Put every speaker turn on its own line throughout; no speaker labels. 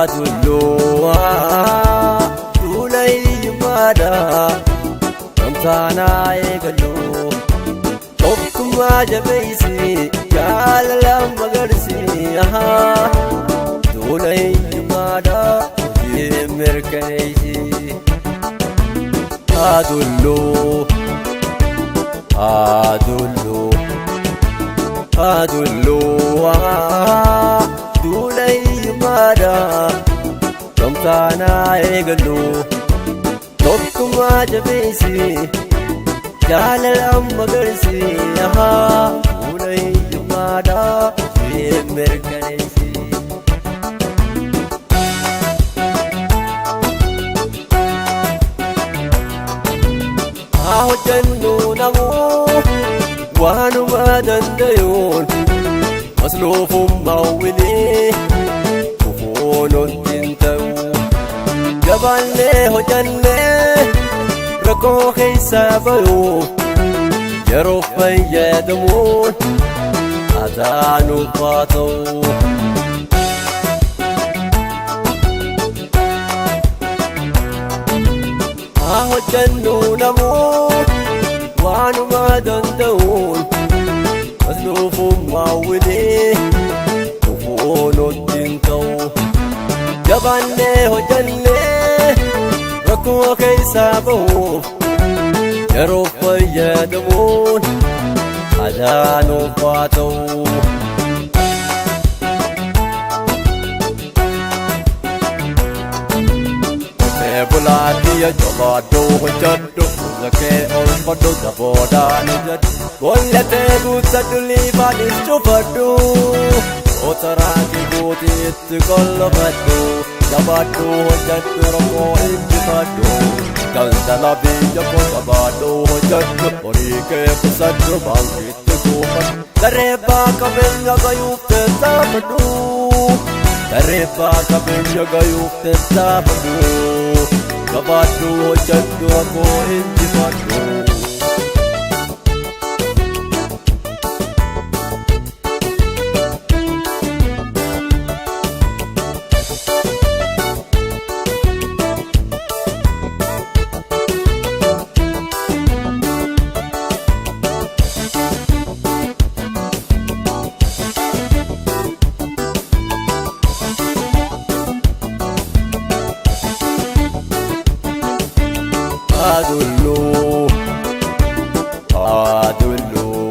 Haa dulluu duula hiyyummaadha gamtaanaa eegallu tokkummaa jabeessi jaalala magarsi duula hiyyummaadha hojii mirkaneessi. Haa dulluu haa dulluu haa dulluu duula hiyyummaadha gamtaanaa eegallu tokkummaa jabeessi jaalala magarsi duula hiyyummaadha hojii mirkaneessi. Haa hojjennu namuu waanuma danda'uun masluufummaa wilii kufuun hin ta'u. Jabaannee hojjennee rakkoo keessaa bayuuf yeroo fayyadamuun ataanuuf haa ta'u. Haa hojjennu namuu waanuma danda'uun masluufummaa wilii kufuun hin ta'u. Jabaannee hojjennee rakkoo keessaa bahuuf yeroo fayyadamuun adaanuuf haa ta'u. Qotee bulaa biyya jabaadhuu hojjedhu zakee oolfadhu daboodhaan ijadhu bollatee guuttadhu liibaanis cufadhu otoraati guutiitti qollofadhu jabaadhu hojjedhu rakkoo injifadhu daldala biyya koo jabaadhu hojjedhu horii kee qusadhu baankiitti kuufadhu dareebbaa qabeenya gayuuf tattaafadhu dareebbaa qabeenya gayuuf tattaafadhu jabaadhu hojjedhu rakkoo injifadhu. Haa dulluu haa dulluu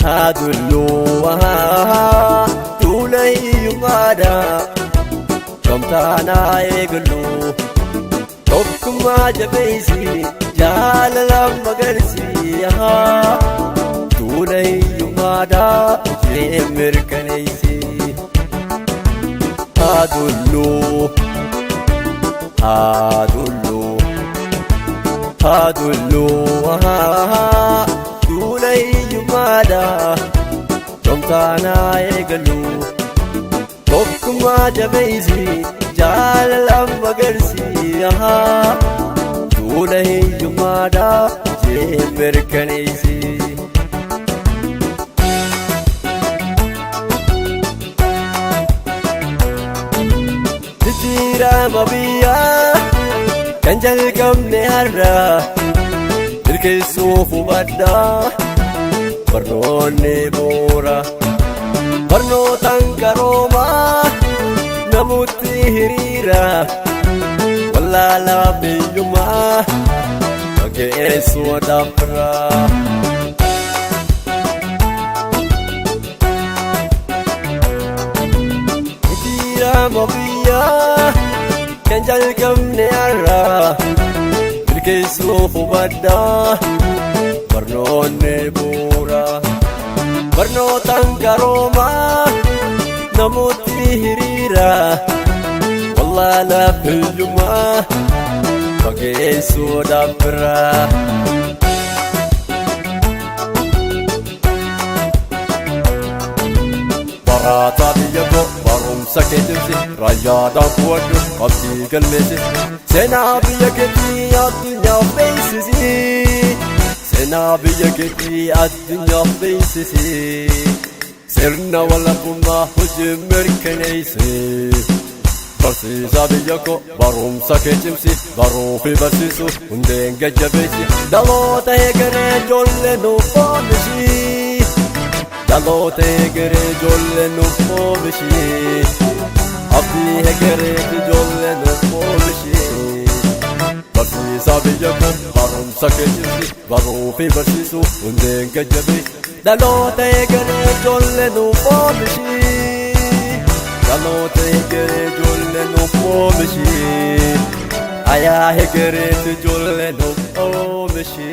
haa dulluu duula hiyyummaadha gamtaanaa eegallu tokkummaa jabeessi jaalala magarsi duula hiyyummaadha hojii mirkaneessi. Haa dulluu haa dulluu haa dulluu duula hiyyummaadha gamtaanaa eegallu tokkummaa jabeessi jaalala magarsi duula hiyyummaadha hojii mirkaneessi. Jijjiirama biyyaa kan jalqabne har'a milkeessuuf hubadhaa barnoonni bu'uura barnootaan qaroomaa namutti hiriira wallaalaa biyyummaa fageessuu dhaabbiraa. Jijjiirama biyyaa kan jalqabne har'a milkeessuuf hubadhaa barnoonni bu'uura barnootaan qaroomaa namooti hiriira wallaalaa biyyummaa fageessuu dhaabbiraa. Barataa biyya koo barumsa kee cimsi raayyaadhaan bu'adhu qabdii galmeessi seenaa biyya keetii addunyaaf beeksisi seenaa biyya keetii addunyaaf beeksisi sirna walabummaa hojii mirkaneessi. Barsiisaa biyya koo, barumsa kee cimsi, baruu fi barsiisuu hundeen gajjabeessi. Dhaloota egeree ijoollee nuuf oomishi. Dhaloota egeree ijoollee nuuf oomishi. Abdii egereef ijoollee nuuf oomishi. Barsiisaa biyya koo, barumsa kee cimsi, baruu fi barsiisuu hundeen gajjabeessi. Dhaloota egeree ijoollee nuuf oomishi. Dhaloota egeree ijoollee nuuf oomishi. Ayaa egereef ijoollee nuuf oomishi.